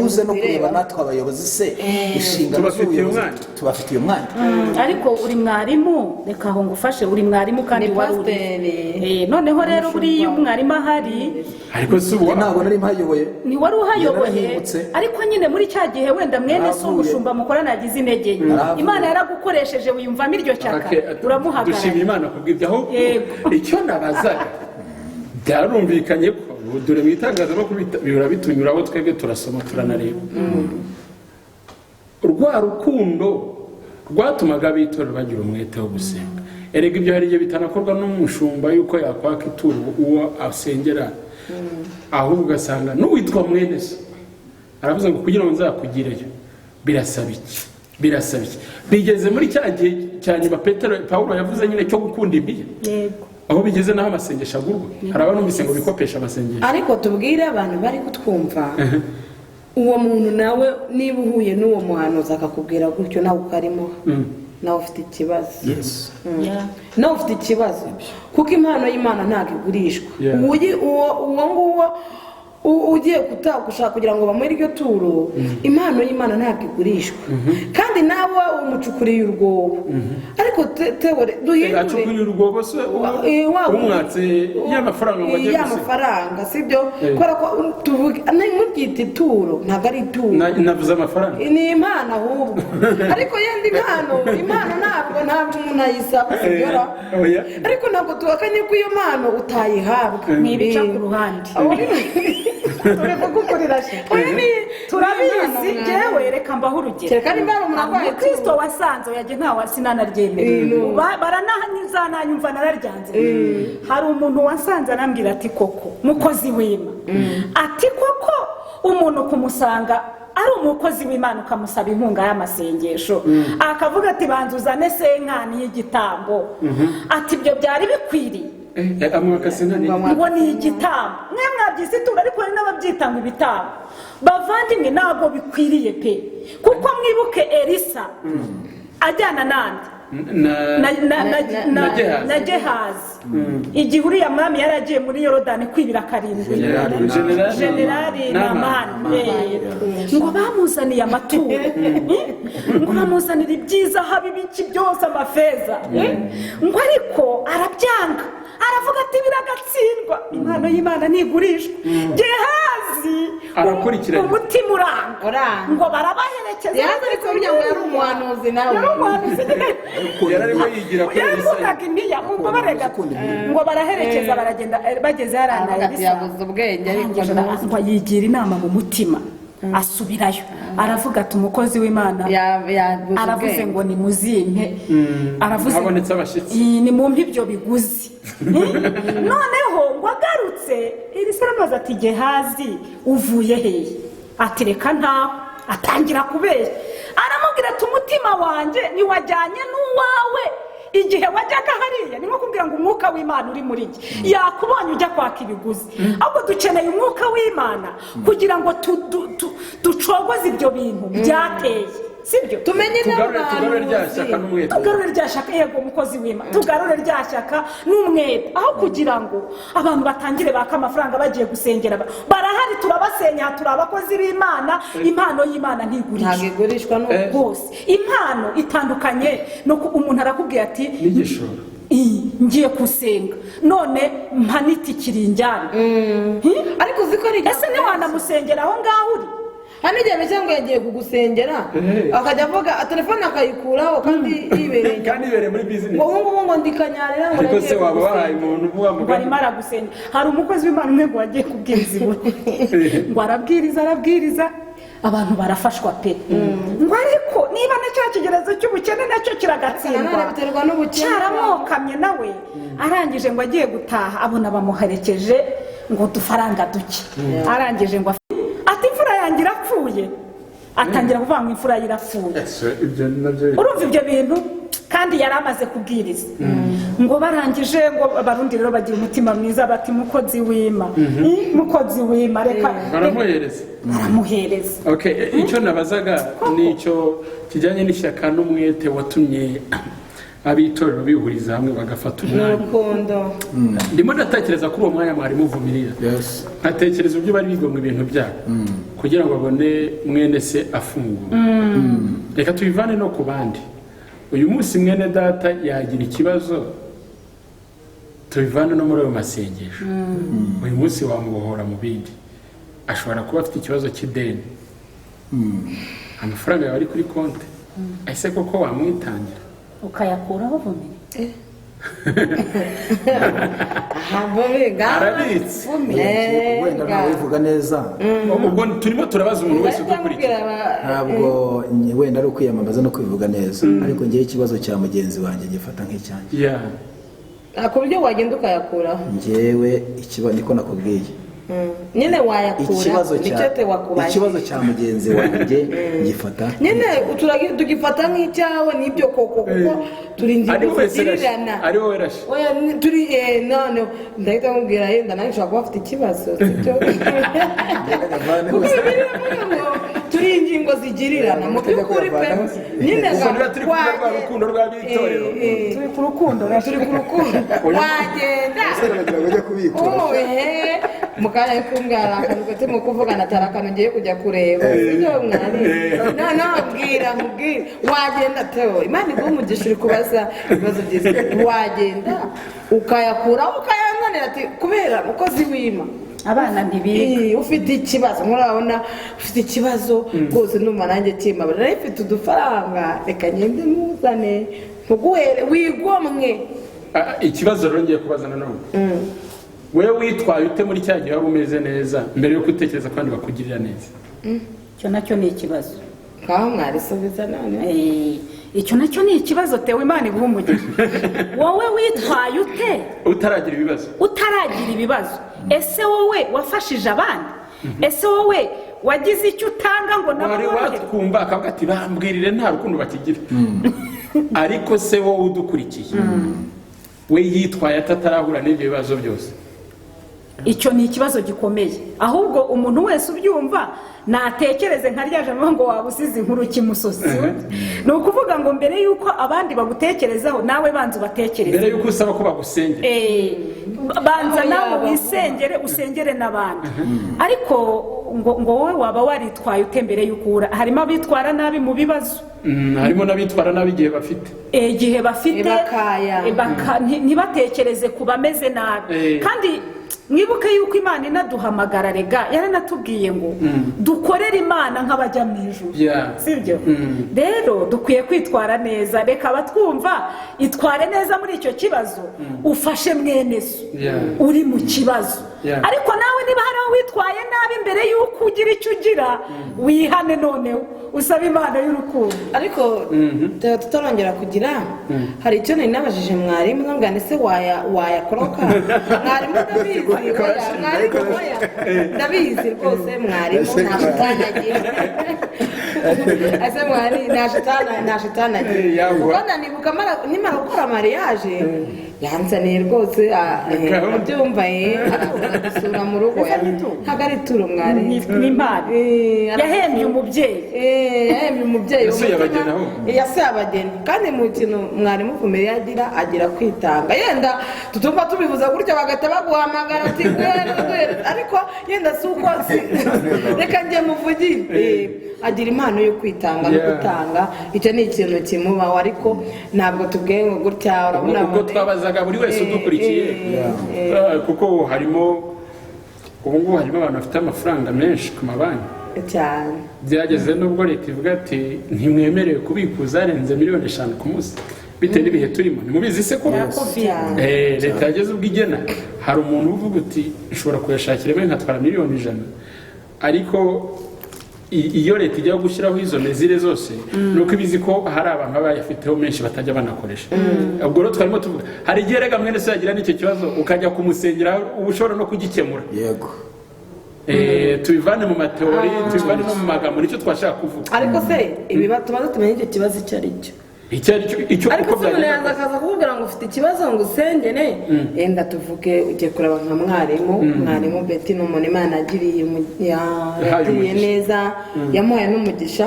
tuze no kureba natwe abayobozi se inshingano z'ubuyobozi tubafitiye umwanya. Ariko uri mwarimu, reka aho ngufashe, uri mwarimu kandi wari uri. Noneho rero buriya umwarimu ahari, ariko si ubu ntabwo nari mpayoboye, ni wari uhayoboye, ariko nyine muri cya gihe wenda mwene so umushumba mukorana yagize intege nke, Imana yaragukoresheje wiyumvamo iryo cyaka, uramuhagarara. Dushimira Imana kubw'ibyo. Aho icyo nabazaga byarumvikanye ko dore mu itangazamakuru bihora bitunyuraho, twebwe turasoma turanareba. Rwa rukundo rwatumaga abitorero bagira umwete wo gusenga. Erega ibyo hari igihe bitanakorwa n'umushumba yuko yakwaka ituro uwo asengera, ahubwo ugasanga n'uwitwa mwene se aravuze ngo kugira ngo nzakugireyo birasaba iki, birasaba iki. Bigeze muri cya gihe cya nyuma Petero Pawulo yavuze nyine cyo gukunda impiya. Aho bigeze naho amasengesho agurwa, hari abantu ngo bikopesha amasengesho. Ariko tubwire abantu bari kutwumva, uwo muntu nawe niba uhuye n'uwo muhanuzi akakubwira gutyo, nawe ukarimo, nawe ufite ikibazo. Nawe ufite ikibazo, kuko impano y'Imana ntabwo igurishwa. Uwo nguwo ugiye gushaka kugira ngo bamuhe iryo turo, impano y'Imana ntabwo igurishwa. Kandi nawe umucukuriye urwobo. Ariko duhindure, acukuriye urwobo se umwatse y'amafaranga ngo ajye gusiga y'amafaranga, sibyo? Kubera ko tuvuge mubyita ituro, ntabwo ari ituro, navuze amafaranga, ni impano ahubwo. Ariko yenda impano ntabwo umuntu ayisaba, sibyo? Ariko ntabwo tuhakanye ko iyo mpano utayihabwa, ntibica ku ruhande. Turabizi jewe, reka mbaho urugero. Umukristo wasanze yajye ntawe sinanaryemera, barananyumva nararyanze. Hari umuntu wasanze arambwira ati koko mukozi w'Imana, ati koko umuntu kumusanga ari umukozi w'Imana ukamusaba inkunga y'amasengesho, akavuga ati banza uzane senkani y'igitambo, ati ibyo byari bikwiriye. Ngo ni igitambo, mwe mwabyise ituro, ariko hari n'ababyita ngo ibitambo. Bavandimwe, ntabwo bikwiriye pe, kuko mwibuke Elisa ajyana nande Na Gehazi. Igihe uriya mwami yari agiye muri Yorodani kwibira karindwi, Generali Namani, ngo bamuzaniye amaturo, ngo bamuzanira ibyiza haba ibiki byose, amafeza, ngo ariko arabyanga, aravuga ati biragatsindwa, impano y'Imana ntigurishwa. Gehazi Arakurikirana. umutima uranga, ngo barabaherekeza. Yaza ariko burya ngo yari umuhanuzi nawe. Yari umuhanuzi nyine. Yararimo yigira kuri Elisa. Yakundaga imiya, ngo barega, ngo baraherekeza, baragenda, bageze hariya na Aravuga ati Elisa. yabuze ubwenge ariko Arangije ngo yigira inama mu mutima, asubirayo, aravuga ati umukozi w'Imana yabuze aravuze ubwenge. ngo nimuzimpe, aravuze Habonetse abashyitsi. Nimumpe ibyo biguzi. Noneho ngo agarutse, Elisa aramubaza ati Gehazi uvuye hehe? Ati reka ntaho. Atangira kubeshya, aramubwira ati umutima wanjye ntiwajyanye n'uwawe igihe wajyaga hariya. Ni nko kubwira ngo umwuka w'Imana uri muri jye yakubonye ujya kwaka ibiguzi. Ahubwo dukeneye umwuka w'Imana kugira ngo ducogoze ibyo bintu byateye, sibyo? Tumenye Tugarure rya shyaka n'umwete. Tugarure rya shyaka, yego umukozi w'Imana, tugarure rya shyaka n'umwete, aho kugira ngo abantu batangire baka amafaranga bagiye gusengera. Barahari, turabasenya, turi abakozi b'Imana. Impano y'Imana ntigurishwa. Ntabwo igurishwa n'ubu Rwose impano itandukanye no umuntu arakubwira ati N'igishoro. Ngiye gusenga none mpa n'itikiri njyana. Ariko uzi ko ari Ese ntiwanamusengera aho ngaho uri? Hano igihe bishya ngo yagiye kugusengera, akajya avuga telefone akayikuraho kandi yibereye Kandi yibereye muri business. Ngo ubu ngubu ngo ndikanyarira ngo Ariko nagiye se waba wahaye kugusengera. umuntu uvuga Ngo arimo aragusenga. Hari umukozi w'Imana umwe ngo wagiye kubwiriza iwe, ngo arabwiriza, arabwiriza, abantu barafashwa pe. Ngo ariko niba na cya kigerezo cy'ubukene nacyo kiragatsindwa, Nanone biterwa n'ubukene. Cyaramwokamye nawe. Arangije ngo agiye gutaha abona bamuherekeje ngo udufaranga duke. Arangije ngo ati imfura yanjye irapfuye, atangira kuvuga ngo imfura ye irapfuye. Ese ibyo nabyo Urumva ibyo bintu, kandi yari amaze kubwiriza. Ngo barangije, ngo Abarundi rero bagira umutima mwiza, bati mukozi w'Ima, mukozi w'Ima, reka. Baramuhereza. Baramuhereza. Okay, icyo nabazaga ni icyo kijyanye n'ishyaka n'umwete watumye ab'itorero bihuriza hamwe bagafata umwanya. N'urukundo. Ndimo ndatekereza kuri uwo mwanya mwarimu Vumilia, nkatekereza uburyo bari bigomwa ibintu byabo kugira ngo babone mwene se afunguwe. Reka tubivane no ku bandi. Uyu munsi mwene data yagira ikibazo, tubivane no muri ayo masengesho. Uyu munsi wamubohora mu bindi, ashobora kuba afite ikibazo cy'ideni, amafaranga yawe ari kuri konti, ese koko wamwitangira Ukayakuraho, Vumilia? Arabitse. Wenda ntawivuga neza. Ubwo turimo turabaza umuntu wese udukurikira. Ntabwo wenda ari ukwiyamamaza no kwivuga neza, ariko ngewe ikibazo cya mugenzi wanjye ngifata nk'icyanjye. Ku buryo wagenda ukayakuraho. Ngewe ikibazo niko nakubwiye. Nyine wayakura, nicyo te wakubaye. Ikibazo cya mugenzi wanjye ngifata Nyine tugifata nk'icyawe, nibyo koko, kuko turi ingingo zigirirana. Ari wowe rashe. Oya, turi none ndahita nkubwira, yenda nanjye nshobora kuba afite ikibazo, sibyo? Kuko biriya ngo turi ingingo zigirirana mu by'ukuri pe nyine. Ubwo niba turi kuvuga rwa rukundo rw'abitorero, Turi ku rukundo. Turi ku rukundo, wagenda mu kanya ari kumbwira akantu turimo kuvugana, atari akantu ngiye kujya kureba, sibyo mwari? Noneho mbwira, nkubwire, wagenda Teo, Imana iguhe umugisha, uri kubaza ibibazo byiza, wagenda ukayakuraho ukayanzanira, ati kubera mukozi w'Ima Abana ntibiga. Ufite ikibazo, murabona ufite ikibazo rwose, ndumva nanjye kimabara, nari mfite udufaranga, reka ngende muzane ntuguhere wigomwe. Ikibazo rero ngiye kubaza nanone, wewe witwaye ute muri cya gihe waba umeze neza mbere yo gutekereza ko abandi bakugirira neza? Icyo nacyo ni ikibazo. Ngaho mwarisubiza none. Icyo nacyo ni ikibazo tewe, Imana iguhe umugisha. Wowe witwaye ute utaragira ibibazo? Utaragira ibibazo, ese wowe wafashije abandi? Ese wowe wagize icyo utanga ngo nabo Wari boroherwe? watwumva akavuga ati bambwirire nta rukundo bakigira, ariko se wowe udukurikiye we yitwaye atatarahura n'ibyo bibazo byose? Icyo ni ikibazo gikomeye. Ahubwo umuntu wese ubyumva natekereze nka rya jambo ngo waba usize inkuru kimusozi. Ni ukuvuga ngo mbere y'uko abandi bagutekerezaho, nawe banza ubatekereze. Mbere y'uko usaba ko bagusengera. Banza nawe wisengere, usengere n'abandi. Ariko ngo wowe waba waritwaye ute mbere y'uko uhura? Harimo abitwara nabi mu bibazo. Harimo n'abitwara nabi igihe bafite. Igihe bafite, Bakaya. ntibatekereze ku bameze nabi. Kandi mwibuke yuko Imana inaduhamagara, rega yaranatubwiye ngo dukorere Imana nk'abajya mu ijuru. Sibyo? Rero dukwiye kwitwara neza. Reka abatwumva, itware neza muri icyo kibazo, ufashe mwene so uri mu kibazo. Ariko nawe niba hari aho witwaye nabi mbere y'uko ugira icyo ugira, wihane noneho usaba Imana y'urukundo. Ariko tutarongera kugira, hari icyo nari nabajije mwarimu, ntabwo ese wayakoroka mwarimu? Ndabizi, oya mwarimu, oya ndabizi rwose mwarimu, nta shitani agira. Ese mwari, nta shitani agira? Yangwa. Kuko ndanibuka nimara gukora mariage yanzaniye rwose, Gahunda. abyumva, gusura mu rugo ntabwo ari ituro mwari. Ni impano. Yahembye umubyeyi. Yahembye umubyeyi. Yasuye Umutima- abageni ahubwo. Yasuye abageni. Kandi mu kintu mwarimu Vumilia agira kwitanga. Yenda tutumva tubivuza gutya bagahita baguhamagara ati "Gwera, gwera." Ariko yenda si uko reka njye muvugire. Agira impano yo kwitanga no gutanga. Icyo ni ikintu kimubaho, ariko ntabwo tubwiye ngo gutya urabona. Ubwo twabazaga buri wese udukurikiye. Kuko harimo ubu ngubu harimo abantu bafite amafaranga menshi ku mabanki. Cyane. Byageze n'ubwo leta ivuga ati ntimwemerewe kubikuza arenze miliyoni 5 ku munsi, bitewe n'ibihe turimo. Ntimubizi se ko Cyane. Leta yageze ubwo igena? Hari umuntu uvuga uti nshobora kuyashakira rimwe nkatwara miliyoni 100, ariko iyo leta ijya gushyiraho izo mesures zose ni uko ibizi ko hari abantu baba bayafiteho menshi batajya banakoresha. Ubwo rero twarimo tuvuga, hari igihe rega mwene se yagira n'icyo kibazo ukajya kumusengera, uba ushobora no kugikemura. Tubivane mu ma théories, tubivane no mu magambo, nicyo twashaka kuvuga. Ariko se ibi tumaze tumenye icyo kibazo icyo ari cyo? Icyo ari cyo, icyo Ariko uko se umuntu byagenda yaza kose. akaza kukubwira ngo ufite ikibazo ngo usengere, yenda tuvuge ugiye kureba nka mwarimu, mwarimu Betty ni umuntu Imana yagiriye Yahaye yagiriye umugisha. neza, yamuhaye n'umugisha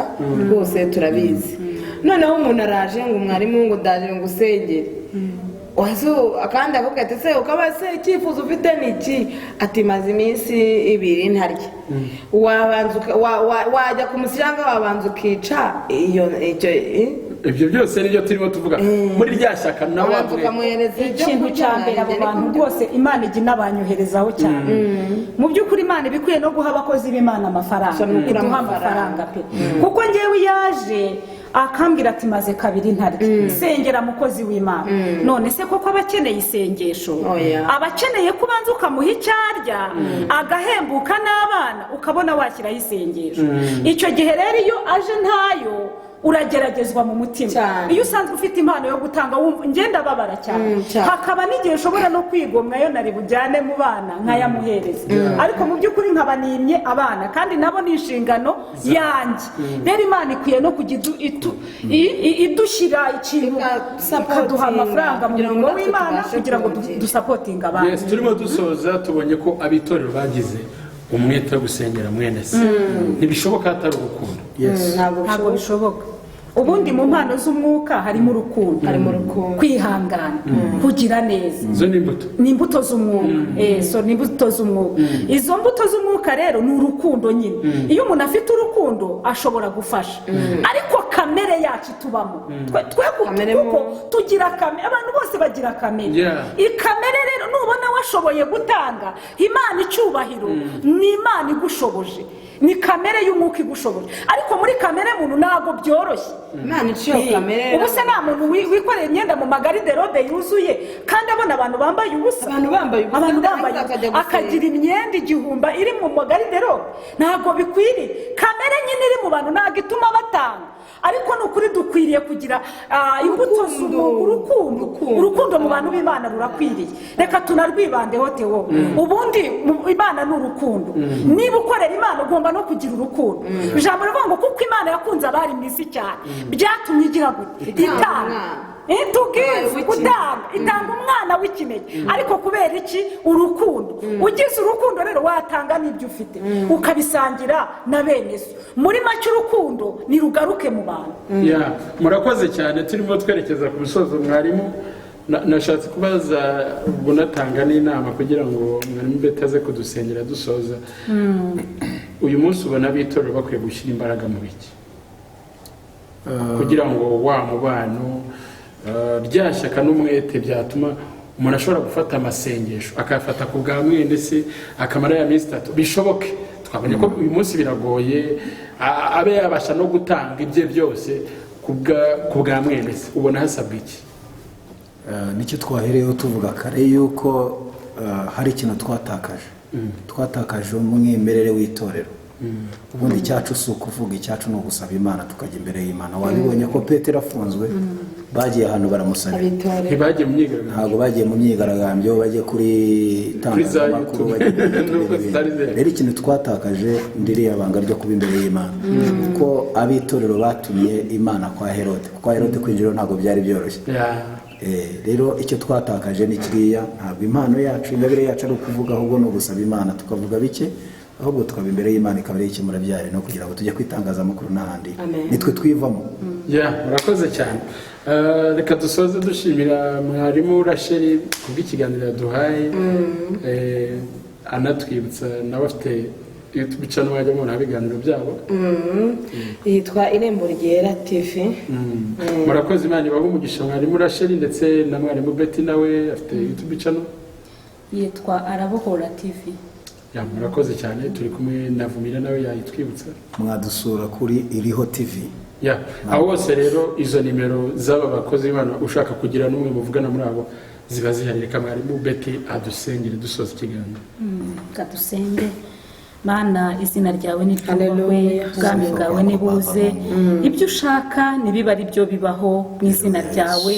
rwose, turabizi. Noneho umuntu araje ngo mwarimu, ngo ndaje ngo usengere. Wazo akandi akubwira ati se ukaba se icyifuzo ufite ni iki? Ati maze iminsi 2 ntarya. Wabanza wajya kumushyira, wabanza ukica iyo icyo? Ibyo byose nibyo turimo tuvuga muri rya shyaka nawe Wabanza wavuye. ukamuhereza ibyo Ikintu kurya. cya mbere, abo Nanjye niko bantu mbyumva. rwose Imana ijya inabanyoherezaho cyane. Mu by'ukuri Imana iba ikwiye no guha abakozi b'Imana amafaranga. So, ni ukuri Iduha amafaranga. amafaranga pe, kuko ngewe yaje akambwira ati maze kabiri ntarya, sengera mukozi w'Imana. None se koko aba akeneye isengesho? Oya. Aba akeneye ko ubanza ukamuha icyo arya, agahembuka n'abana, ukabona washyiraho isengesho. Icyo gihe rero iyo aje ntayo, urageragezwa mu mutima. Cyane. Iyo usanzwe ufite impano yo gutanga, wumva ngenda babara cyane. Cyane. Hakaba n'igihe ushobora no kwigomwa yo nari bujyane mu bana nkayamuhereza, ariko mu by'ukuri nkaba nimye abana, kandi nabo ni inshingano yanjye. Rero Imana ikwiye no kujya idushyira ikintu, ikaduha amafaranga mu kugira ngo murimo natwe w'Imana tubashe kugira ngo kugira. dusupportinge abana. Yes, turimo dusoza, tubonye ko abitorero bagize umwete wo gusengera mwene se. Ntibishoboka hatari urukundo. Ntabwo Ntabwo bishoboka. bishoboka. Ubundi mu mpano z'umwuka harimo urukundo, Harimo urukundo. kwihangana, kugira neza. Izo ni imbuto. Ni imbuto z'umwuka. So ni imbuto z'umwuka. Izo mbuto z'umwuka rero ni urukundo nyine. Iyo umuntu afite urukundo ashobora gufasha, ariko kamere yacu itubamo twe Kamere kuko tugira kamere, abantu bose bagira kamere. Ikamere rero, nubona washoboye gutanga Imana icyubahiro, ni Imana igushoboje, ni kamere y'umwuka igushoboje, ariko muri kamere muntu ntabwo byoroshye. Imana iciye kamere. Ubu se nta muntu wikoreye imyenda mu magarde-robe yuzuye kandi abona abantu bambaye ubusa? Abantu bambaye ubusa, Abantu kandi bambaye akajya gusenga. Akagira imyenda igihumba iri mu magarde-robe. Ntabwo bikwiriye. Kamere nyine iri mu bantu ntabwo ituma batanga, ariko ni ukuri dukwiriye kugira imbuto Urukundo. z'umwuka, urukundo. Urukundo. Urukundo mu bantu b'Imana rurakwiriye. Reka tunarwibandeho. Tewo, ubundi Imana ni urukundo. Niba ukorera Imana ugomba no kugira urukundo. Ijambo rivuga ngo kuko Imana yakunze abari mu isi cyane, byatumye igira gute? Itanga. Umwana. To give, gutanga, itanga umwana w'ikinege. Ariko kubera iki? Urukundo. Ugize urukundo rero watanga n'ibyo ufite, ukabisangira na bene so. Muri make urukundo nirugaruke mu bantu. Murakoze cyane. Turimo twerekeza ku musozo. Mwarimu, nashatse kubaza ubwo natanga n'inama kugira ngo mwarimu Betty aze kudusengera dusoza. Uyu munsi ubona abitorero bakwiye gushyira imbaraga mu biki kugira ngo wa mubano, rya shyaka n'umwete byatuma umuntu ashobora gufata amasengesho akayafata ku bwa mwene se akamara ya minsi 3 bishoboke? Twabonye ko uyu munsi biragoye, abe yabasha no gutanga ibye byose ku bwa mwene se. Ubona hasabwa iki? Nicyo twahereyeho tuvuga kare yuko hari ikintu twatakaje. Twatakaje umwimerere w'itorero. Ubundi icyacu si ukuvuga, icyacu ni ugusaba Imana, tukajya imbere y'Imana. Wabibonye ko Petero afunzwe bagiye ahantu baramusabira. Ntibagiye mu myigaragambyo. Ntabwo bagiye mu myigaragambyo, bagiye kuri itangazamakuru, bagiye. Rero ikintu twatakaje ndiriya banga ryo kuba imbere y'Imana, kuko abitorero batumye Imana kwa Herode, kuko Herode kwinjira ntabwo byari byoroshye. Rero icyo twatakaje ni kiriya, ntabwo impano yacu, ingabire yacu ari ukuvuga, ahubwo ni ugusaba Imana, tukavuga bike ahubwo tukaba imbere y'Imana ikaba ari ikemura byayo, no kugira ngo tujye kwitangazamakuru n'ahandi nitwe twivamo. Murakoze cyane. Reka dusoze dushimira mwarimu Rachel kubw'ikiganiro yaduhaye, anatwibutsa nawe afite YouTube channel wajya mubona ibiganiro byabo. Yitwa Irembo Ryera TV. Murakoze, Imana ibahe umugisha mwarimu Rachel ndetse na mwarimu Betty nawe afite YouTube channel yitwa Arabohora TV. Murakoze cyane. Turi kumwe na Vumira nawe yayitwibutsa. Mwadusura kuri Iriho TV. Aho hose rero izo nimero z'aba bakozi b'Imana ushaka kugira n'umwe muvugana muri abo ziba zihari. Reka mwarimu Betty adusengere dusoza ikiganiro. Kadusenge. Mana, izina ryawe ni ryubahwe, ubwami bwawe nibuze, ibyo ushaka nibiba ari byo bibaho mu izina ryawe.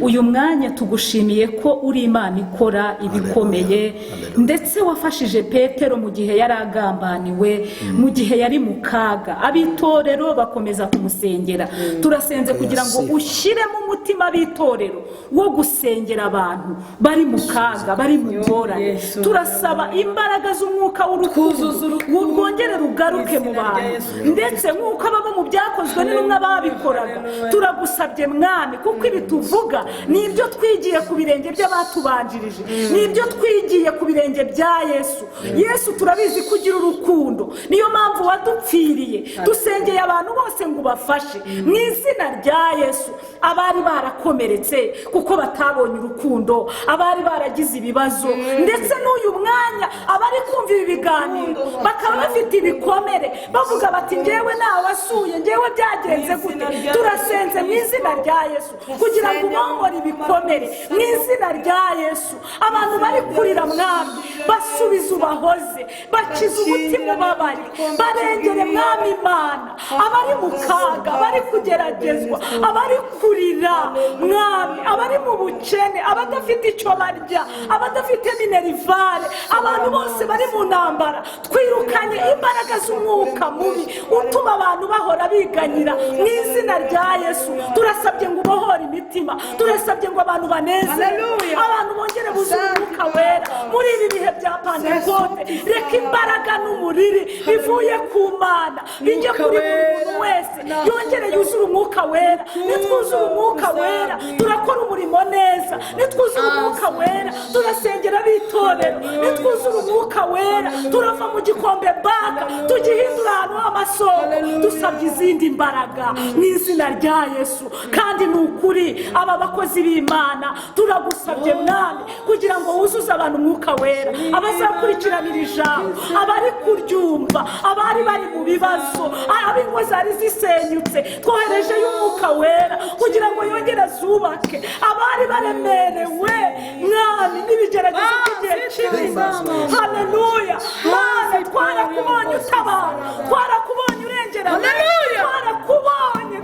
Uyu mwanya tugushimiye ko uri Imana ikora ibikomeye, ndetse wafashije Petero mu gihe yari agambaniwe, mu gihe yari mu kaga, abitorero bakomeza kumusengera. Turasenze kugira ngo ushyiremo umutima abitorero wo gusengera abantu bari mu kaga, bari mu ngorane. Turasaba imbaraga z'umwuka w'urukundo rwongere rugaruke mu bantu, ndetse nk'uko ababa mu byakozwe n'intumwa babikoraga. Turagusabye Mwami, kuko ibi tuvuga ni ibyo twigiye ku birenge by'abatubanjirije, ni ibyo twigiye ku birenge bya Yesu. Yesu turabizi ko ugira urukundo, niyo mpamvu wadupfiriye. Dusengeye abantu bose ngo ubafashe mu izina rya Yesu. Abari barakomeretse kuko batabonye urukundo, abari baragize ibibazo, ndetse n'uyu mwanya abari kumva ibi biganiro bakaba bafite ibikomere, bavuga bati ngewe nawasuye, ngewe byagenze gute. Turasenze mu izina rya Yesu kugira ngo ubongore ibikomere mu izina rya Yesu. Abantu bari kurira Mwami, basubize ubahoze, bakize umutima ubabaye, barengere Mwami Imana. Abari mu kaga, abari kugeragezwa, abari kurira Mwami, abari mu bukene, abadafite icyo barya, abadafite minerivare, abantu bose bari mu ntambara, twirukanye imbaraga z'umwuka mubi utuma abantu bahora biganyira mu izina rya Yesu. Turasabye ngo ubohore imitima, turasabye ngo abantu banezerwe, abantu bongere buzure umwuka wera muri ibi bihe bya Pantekote. Reka imbaraga n'umuriri bivuye ku Mana bijye kuri buri muntu wese, yongere yuzure umwuka wera. Nitwuzure umwuka wera turakora umurimo neza, nitwuzure umwuka wera turasengera abitorero, nitwuzure umwuka wera turava mu gikombe baka tugihindura ahantu h'amasoko. Dusabye izindi mbaraga mu izina rya Yesu. Kandi ni ukuri aba bakozi b'Imana turagusabye Mwami kugira ngo wuzuze abantu umwuka wera, abazakurikiranira ijambo, abari kuryumva, abari bari mu bibazo, ab'ingo zari zisenyutse, twoherejeyo umwuka wera kugira ngo yongere azubake abari baremerewe Mwami n'ibigeragezo by'igihe kibi. Haleluya. Mana, twarakubonye utabara, twarakubonye urengera,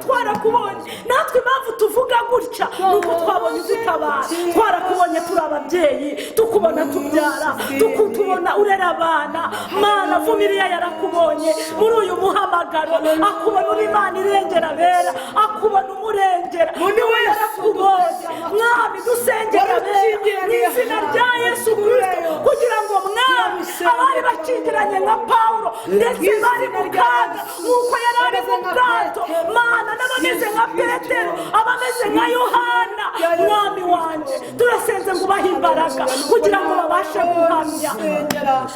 twarakubonye. Natwe impamvu tuvuga gutya nuko twabonye udutabara, twarakubonye turi ababyeyi, tukubonye Tukubona tubyara, tukutubona urera abana. Mana, Vumiriya yarakubonye muri uyu muhamagaro, akubona uri Imana irengera abera, akubona umurengera, niwe yarakubonye. Mwami, dusengera abera mu izina rya Yesu Kristo, kugira ngo Mwami abari bakingiranye nka Pawulo ndetse bari mu kaga nk'uko yari ari mu bwato, Mana, n'abameze nka Petero, abameze nka Yohana, Mwami wanjye, turasenze ngo ubahe imbaraga kugira ngo babashe guhamya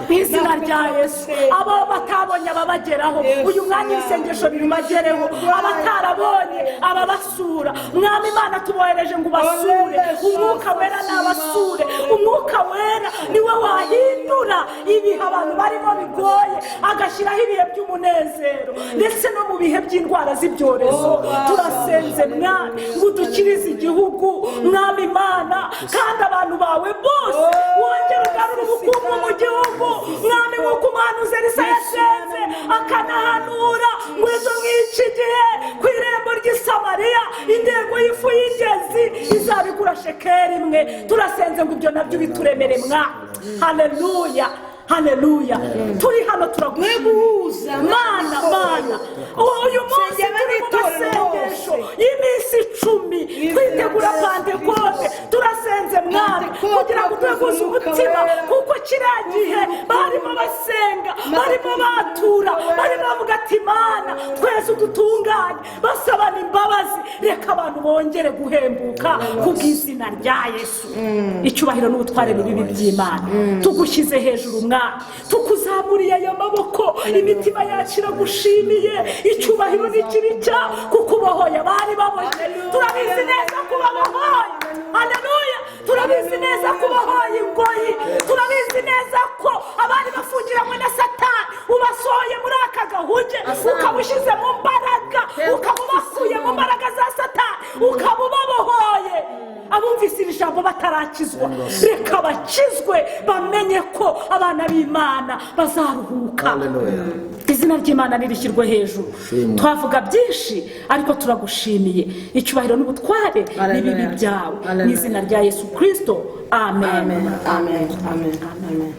mu izina rya Yesu. Abo batabonye ababageraho uyu mwanya, ibisengesho bibagereho, abatarabonye ababasura, Mwami Imana, tubohereje ngo ubasure. Umwuka Wera nabasure. Umwuka Wera niwe wahindura ibihe abantu barimo bigoye, agashyiraho ibihe by'umunezero ndetse no mu bihe by'indwara z'ibyorezo. Turasenze Mwami ngo udukirize igihugu, Mwami Imana, kandi abantu bawe bose wongere ugarure ubukungu mu gihugu, Mwami, nk'uko umuhanuzi Elisa yasenze akanahanura ngo ejo nk'iki gihe ku irembo ry'i Samariya intego y'ifu y'ingezi izaba igura shekeri 1. Turasenze ngo ibyo nabyo bituremere, Mwami. Haleluya, haleluya. Turi hano turagushimira, Mana. Mana, uyu munsi turi mu masengesho y'iminsi 10 twitegura Pantekote. Turasenze Mwami kugira ngo duhuze umutima, kuko kiriya gihe barimo basenga, barimo batura, barimo bavuga ati Mana twese udutunganye, basabana imbabazi. Reka abantu bongere guhembuka kubw'izina rya Yesu. Icyubahiro n'ubutware n'ibibi by'Imana tugushyize hejuru, Mwami, tukuzamuriye aya maboko, imitima yacu iragushimiye. Icyubahiro n'ikibi cya kuko ubohoye abari baboshye. Turabizi neza ko ubabohoye. Haleluya. Turabizi neza ko ubohoye ingoyi, turabizi neza ko abari bafungiranywe na Satani ubasohoye muri aka gahuge, ukaba ushyize mu mbaraga, ukaba ubakuye mu mbaraga za Satani, ukaba ubabohoye. Abumvise iri jambo batarakizwa, reka bakizwe, bamenye ko abana b'Imana bazaruhuka. Izina ry'Imana nirishyirwe hejuru. Twavuga byinshi ariko turagushimiye. Icyubahiro n'ubutware n'ibibi byawe mu izina rya Yesu Kristo, amen. Amen, amen, amen.